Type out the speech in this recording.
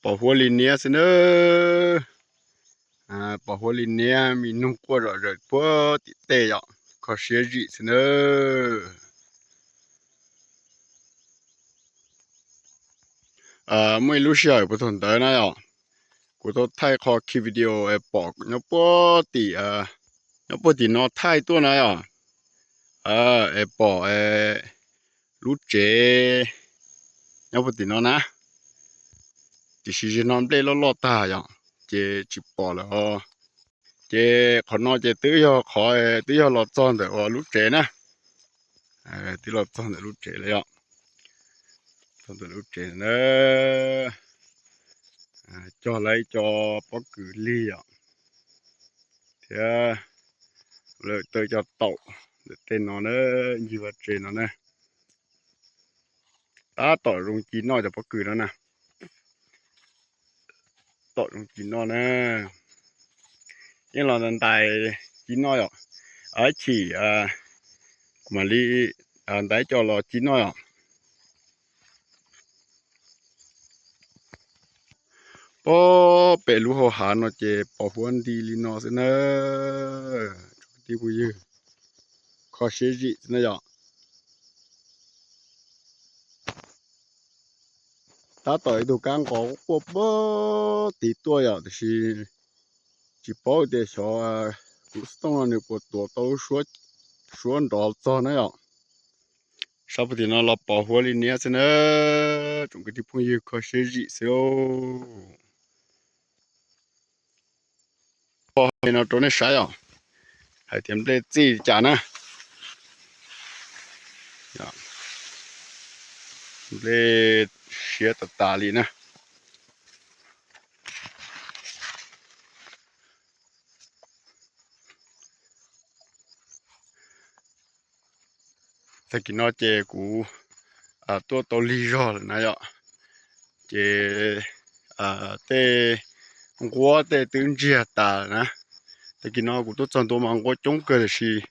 Pos huab li niab xwb na. Pos huab li niab, me noog quaj zom zaws puag tim tej yom, kho siab zim xwb na. Muaj ib lub sij hawm puag thaum ntawd na yom, kuv tau thaij qho ki video es pom nyob puag tim, nyob puag tim no thaij tuaj na yom, es pom lub tsev nyob puag tim no na, tiam sis zaum no nplej loj loj tag yom, ces tsis pom lawm os. Ces qhov no ces twb yog qhov twb yog los txog ntawm uas lub tsev na, twb los txog ntawm lub tsev lawm yom. Txog ntawm lub tsev na, cog lawm ib co pob kws lig yom, thiab lawm tau ib co taum ntawm tej no na, ncig vaj tsev no na. Tab tom zoo ci noj cov pob kws no na. Tom zoo ci noj na. Yeej los ntais ci noj yom. Ib chim kuv mam li ntais coj los ci noj yom. Puag pem lub hauv hav no ces pos huab nti li no xwb na. Tsoom kwv tij phooj ywg, kho siab zim xwb na yom. Tab tom ib tug kab nqos quaj puag tid tuaj yom, tiam sis tsis paub tias xyov kuv xov tooj no nws puas tuav tau lub suab nrov txog na yom. Sab puag tim no los pos huab li niab xwb na. Tsoom kwv tij phooj ywg, kho siab zim xwb. Pos li no rau nej saib os, hais tias nplej txij li cas na. Nplej siab tas tas li na. Tag kis no ces kuv tuaj tau lig zog lawm na yom. Ces tej nquab tej twb ntsiag tas lawm na. Tag kis no kuv tuaj txog ntua mas nquab coob kawg tiam sis